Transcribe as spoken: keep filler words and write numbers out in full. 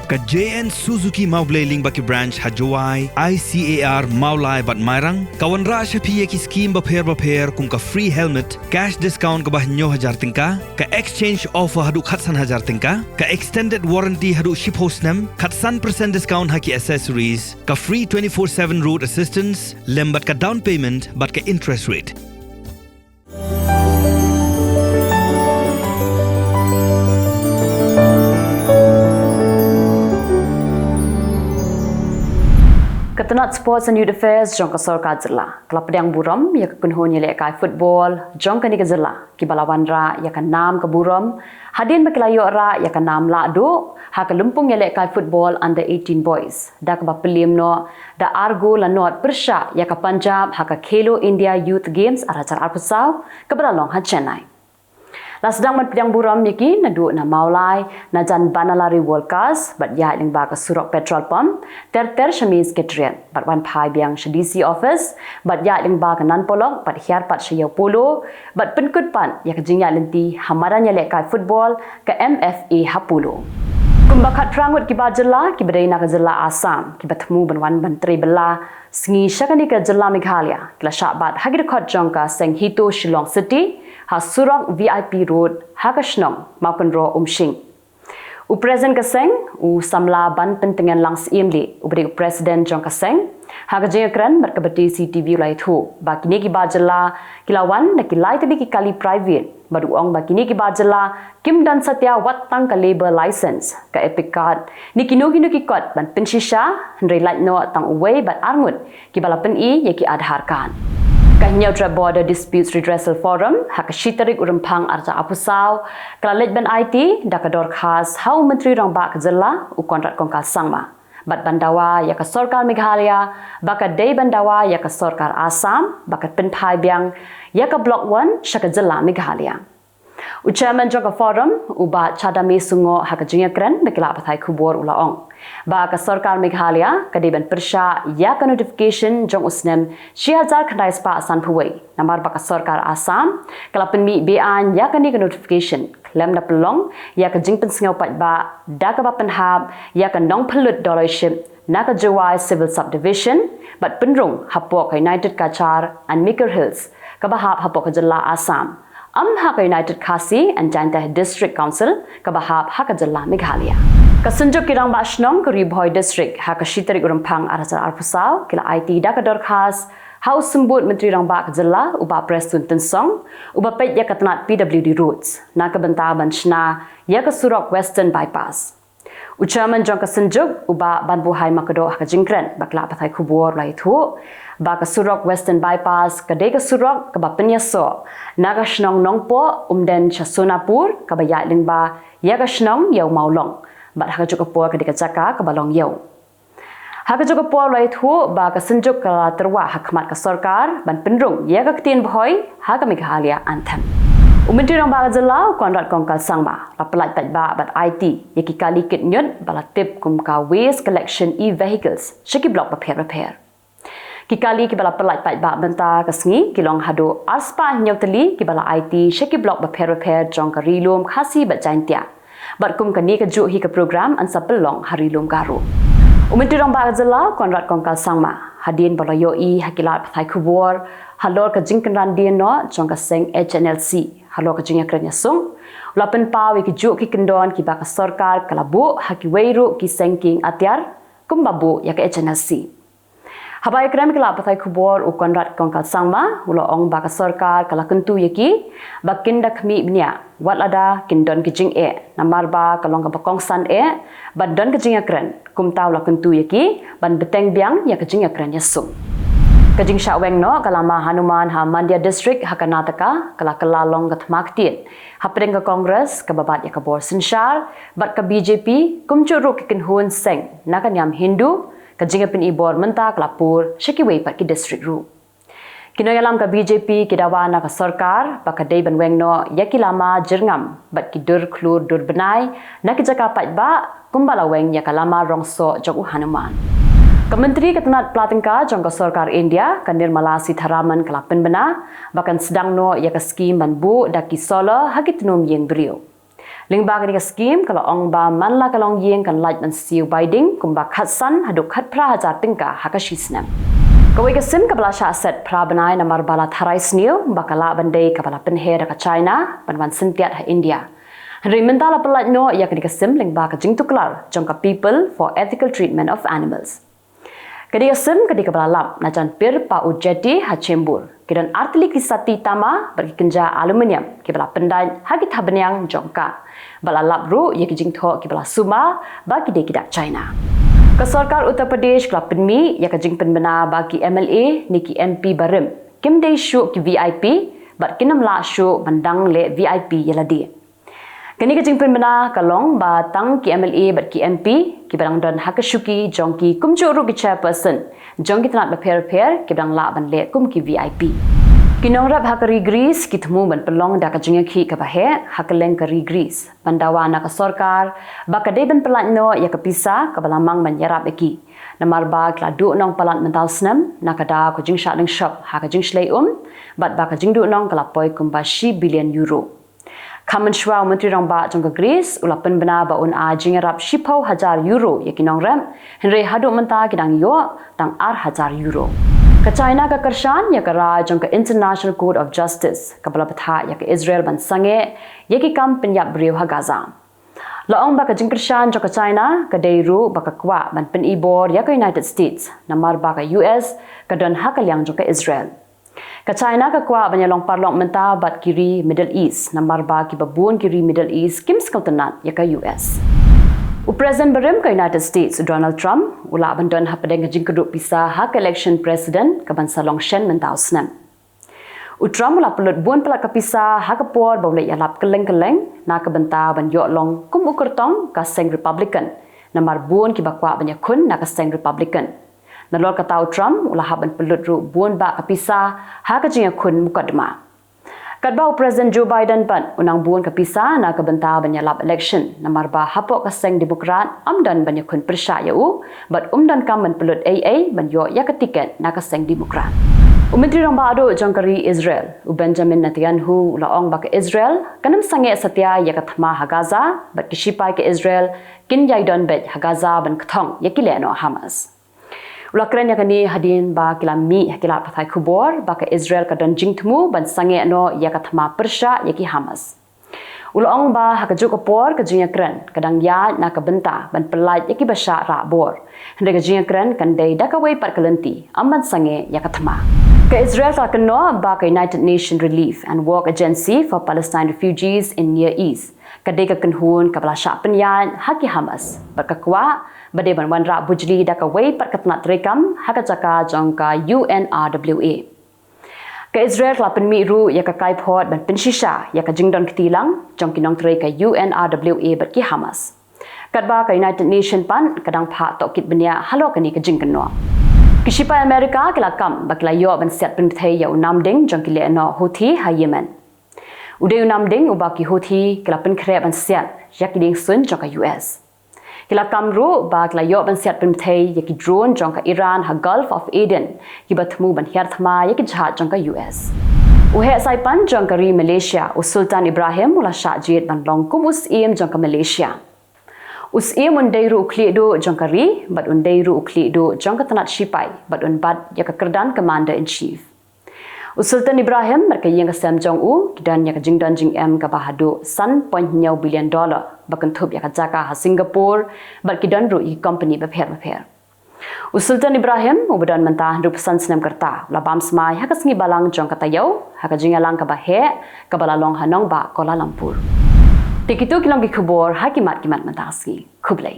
Ka J N Suzuki Mawblei lyngba ki branch ha Jowai, I C A R, Mawlai bad Mairang ka wanrah sha phi ïa ki skim bapher bapher kum ka free helmet, cash discount kaba hynñiew hajar tyngka, ka exchange offer haduh khatsan hajar tyngka, ka extended warranty haduh shiphew snem, khatsan percent discount ha ki accessories, ka free twenty-four seven road assistance lem bad ka down payment bad ka interest rate. Ka tnat Sports and Youth Affairs jong ka sorkar jylla ka la pdiang burom ïa ka kynhun ïalehkai football jong kane ka jylla kiba la wanrah ïa ka nam ka burom hadien ba ki la ïoh rah ïa ka nam lahduh ha ka lympung ïalehkai football under eighteen boys da kaba pynliem noh da ar gol la nod pyrshah ïa ka Punjab ha ka Khelo India Youth Games ar hajar arphew saw kaba la long ha Chennai. La sdang ban pdiang burom ïa ki naduh na Mawlai, na jan Banalari Workers bad ïaid lyngba ka surok petrol pump, ter ter sha Main Secretariat bad wan phai biang sha D C office bad ïaid lyngba ka Nan Polok bad hiar pat sha Ïew Polo bad pynkut pat ïa ka jingïaid lynti ha madan ïalehkai football ka M F A ha Polo. Kumba khatphra ngut ki bar jylla kiba dei na ka jylla Assam kiba thmu ban wan ban trei bylla sngi sha kane ka jylla Meghalaya ki la shah bat ha ki dkhot jong ka seng HITO Shillong City ha surok V I P Road ha ka shnong Mawkynroh Umshing. U President ka seng, u samla Ban Pyntngen Langsyiemlieh, uba dei u President jong ka seng, ha ka jingïakren bad ka Batesi TV u la ïathuh ba kine ki bar jylla ki la wan da ki lai tylli ki kali private bad u ong ba kine ki bar jylla kim don satia wat tang ka labour license, ka EPIC card ne kino kino ki kot ban pynshisha, hynrei lait noh tang uwei bad ar ngut kiba la pyni ïa ki Aadhaar card. Ka Hynñiewtrep Border Disputes Redressal Forum ha ka shi tarik u Rymphang ar hajar arphew saw ka la leit ban aiti da ka dorkhas ha u Myntri Rangbah ka jylla u Conrad Kongkal Sangma bad ban dawa ïa ka sorkar Meghalaya ba ka dei ban dawa ïa ka sorkar Assam ba ka pynphai biang ïa ka Block One sha ka jylla Meghalaya. U Chairman jong ka forum, u Bah Chadame Sungoh, ha ka jingïakren bad ki lad pathai khubor u la ong ba ka sorkar Meghalaya ka dei ban pyrshah ïa ka notification jong u snem shi hajar khyndai spah sanphew wei, namar ba ka sorkar Assam ka la pynmih beaiñ ïa kane ka notification khlem da pynlong ïa ka jingpynsngew paidbah da kaba pynhap ïa ka nongpynlut doloi ship na ka Jowai Civil Subdivision bad pynrung hapoh ka United Cachar and Mikir Hills kaba hap hapoh ka jylla Assam, ym ha ka United Khasi and Jaintia District Council kaba hap ha ka jylla Meghalaya. Ka Synjuk ki Rangbah Shnong ka Ri Bhoi District ha ka shi tarik u Rymphang ar hajar arphew saw ki la aiti da ka dorkhas ha u Symbud Myntri Rangbah ka jylla u Bah Prestone Tynsong uba peit ïa ka tnat P W D Roads na ka bynta ban shna ïa ka surok Western Bypass. U Chairman jong ka Synjuk, u Bah Banbuhai Makdoh, ha ka jingkren bad ki lad pathai khubor u la ïathuh ba ka surok Western Bypass ka dei ka surok kaba pynïasoh na ka shnong Nongpoh Umden sha Sonapur kaba ïaid lyngba ïa ka shnong Ïew Mawlong bad ha kajuh ka por ka dei ka jaka kaba long ïew. Ha kajuh ka por u la ïathuh ba ka Synjuk ka la tyrwa ha khmat ka sorkar ban pynrung ïa ka ktien Bhoi ha ka Meghalaya Anthem. U Myntri Rangbah ka jylla u Conrad Kongkal Sangma la pyllait paidbah bad aiti ïa ki kali kit ñiut ba la tip kum ka Waste Collection E-Vehicles sha ki block bapher bapher. Ki kali kiba la pyllait paidbah mynta ka sngi ki long haduh arspah hynñiew tylli kiba la aiti sha ki block bapher bapher jong ka Ri Lum Khasi bad Jaintia. Bad kum kane kajuh hi ka program yn sa pynlong ha Ri Lum Garo. U Myntri Rangbah ka jylla Conrad Kongkal Sangma hadien ba la ïohi ha ki lad pathai khubor halor ka jingkynran dien noh jong ka seng H N L C halor ka jingïakren ïasung, u la pynpaw ïa kijuh ki kyndon kiba ka sorkar ka la buh ha kiwei ruh ki seng kieng atiar kumba buh ïa ka H N L C. Haba ïakren bad ki lad pathai khubor u Conrad Kongkal Sangma u la ong ba ka sorkar ka la kyntu ïa ki ba kin da khmih bniah wat lada kin don ki jingeh namar ba ka long kaba kongsan eh ban don ka jingïakren, kumta u la kyntu ïa ki ban bteng biang ïa ka jingïakren ïasung. Ka jingshah weng noh ka lama Hanuman ha Mandya District ha Karnataka ka la kylla long ka thma ktien hapdeng ka Congress kaba bat ïa ka bor synshar bad ka B J P kumjuh ruh ki kynhun seng na ka niam Hindu. Ka jingïapyni bor mynta ka la pur sha kiwei pat ki district ruh. Ki nongïalam ka B J P ki dawa na ka sorkar ba ka dei ban weng noh ïa ki lama jyrngam bad ki dur khlur dur bnai na ki jaka paidbah kumba la weng ïa ka lama rong soh jong u Hanuman. Ka Myntri ka tnat pla tyngka jong ka sorkar India ka Nirmala Sitharaman ka la pynbna ba kan sdang noh ïa ka skim ban buh da ki solar ha ki tnum ïing briew. Lyngba kane ka skim ka la ong ba man la ka longïing kan lait ban siew bai ding kumba khatsan haduh khatphra hajar tyngka ha ka shi snem. Kawei ka sim kaba la shah set phra bnai namar ba la tharai sniew ba ka lah ban dei kaba la pynher da ka China ban wan syntiat ha India. Hynrei mynta la pyllait noh ïa kane ka sim lyngba ka jingtuklar jong ka People for Ethical Treatment of Animals. Ka dei ka sim ka dei kaba la lap na jan pier Pa'ut Jetty ha Chembur. Ki don artylli ki sati tama bad ki kynja aluminium kiba la pyndait ha ki thabniang jong ka. Ba la lap ruh ïa ki jingthoh kiba la sumar ba ki dei ki dak China. Ka sorkar Uttar Pradesh ka la pynmih ïa ka jingpynbna ba ki M L A ne ki M P barim kim dei shuh ki V I P bad kin ym lah shuh ban dang leh V I P ïa lade. Kane ka jingpynbna ka long ba tang ki M L A bad ki M P kiba dang don ha ka shuki jong ki kumjuh ruh ki chairperson jong ki tnat bapher bapher kiba dang lah ban leh kum ki V I P. Ki nongrep ha ka ri Greece ki thmu ban pynlong da ka jingïakhih kaba heh ha kylleng ka ri Greece ban dawa na ka sorkar ba ka dei ban pyllait noh ïa ka pisa kaba la mang ban ïarap ïa ki. Namar ba ki la duh nongpalat mynta u snem na ka daw ka jingshah lyngshop ha ka jingshlei um bad ba ka jingduh nong ka la poi kumba shi billion euro. Kham mynshuwa u Myntri Rangbah jong ka Greece u la pynbna ba un ai jingïarap shiphew hajar euro ïa ki nongrep, hynrei haduh mynta ki dang ïoh tang ar hajar euro. Ka China ka kyrshan ïa ka rai jong ka International Court of Justice kaba la bthah ïa ka Israel ban sangeh ïa ki kam pynïap briew ha Gaza. La ong ba ka jingkyrshan jong ka China ka dei ruh ba ka kwah ban pynibor ïa ka United States namar ba ka U S ka don ha ka liang jong ka Israel. Ka China ka kwah ban ïalong paralok mynta bad ki ri Middle East namar ba kiba bun ki ri Middle East kim sngewtynnat ïa ka U S. U President barim ka United States u Donald Trump u lah ban don hapdeng ka jingkyrduh pisa ha ka election president kaban sa long shen mynta u snem. U Trump u la pynlut bun palat ka pisa ha ka por ba u leit ïalap kylleng kylleng na ka bynta ban ïoh long kum u kyrtong ka seng Republican namar bun kiba kwah ban ïakhun na ka seng Republican. Nalor kata u Trump u la hap ban pynlut ruh bun bah ka pisa ha ka jingïakhun mukotduma. Katba u President Joe Biden pat u nang bun ka pisa na ka bynta ban ïalap election namar ba hapoh ka seng Democrat ym don ban ïakhun pyrshah ïa u bad um donkam ban pynlut ei ei ban ïoh ïa ka tiket na ka seng Democrat. U Myntri Rangbah duh jong ka ri Israel u Benjamin Netanyahu u la ong ba ka Israel kan ym sangeh satia ïa ka thma ha Gaza bad ki shipai ka Israel kin ïai don beit ha Gaza ban kthong ïa ki lehnoh Hamas. U la kren ïa kane hadien ba ki la mih ha ki lad pathai khubor ba ka Israel ka don jingthmu ban sangeh noh ïa ka thma pyrshah ïa ki Hamas. U la ong ba ha kajuh ka por ka jingïakren ka dang ïaid na ka bynta ban pyllait ïa kiba shah rah bor. Hynrei ka jingïakren kan dei da kawei pat ka lynti, ym ban sangeh ïa ka thma. Ka Israel ka la kynnoh ba ka United Nations Relief and Work Agency for Palestine Refugees in Near East ka dei ka kynhun kaba la shah pynïaid ha ki Hamas bad ka kwah ba dei ban wanrah bujli da kawei pat ka tnat treikam ha ka jaka jong ka U N R W A. Ka Israel ka la pynmih ruh ïa ka kaiphod ban pynshisha ïa ka jingdon kti lang jong ki nongtrei ka U N R W A bad ki Hamas. Katba ka United Nation pat ka dang phah tohkit bniah halor kane ka jingkynnoh. Ki shipai Amerika ki la kam ba ki la ïoh ban siat pynbthei ïa u namding jong ki lehnoh Houthi ha Yemen. U dei u namding uba ki Houthi ki la pynkhreh ban siat ïa ki diengsuiñ jong ka U S. Ki la kam ruh ba ki la ïoh ban siat pynbthei ïa ki drone jong ka Iran ha Gulf of Aden kiba thmu ban hiar thma ïa ki jahaj jong ka U S. U heh saipan jong ka ri Malaysia u Sultan Ibrahim u la shah jied ban long kum u syiem jong ka Malaysia. U syiem un dei ruh u khlieh duh jong ka ri bad un dei ruh u khlieh duh jong ka tnat shipai bad un bat ïa ka kyrdan Commander in Chief. U Sultan Ibrahim bad ka ïing ka sem jong u ki don ïa ka jingdon jingem kaba haduh san point hynñiew billion dollar ba kynthup ïa ka jaka ha Singapore bad ki don ruh ïa ki kompani bapher bapher. U Sultan Ibrahim uba don mynta hynriewphew san snem ka rta u la bam smai ha ka sngi Balang jong ka taïew ha ka jingïalang kaba heh kaba la long ha nongbah Kuala Lumpur. Te kito ki long ki khubor ha ki mat ki mat mynta ka sngi. Khublei.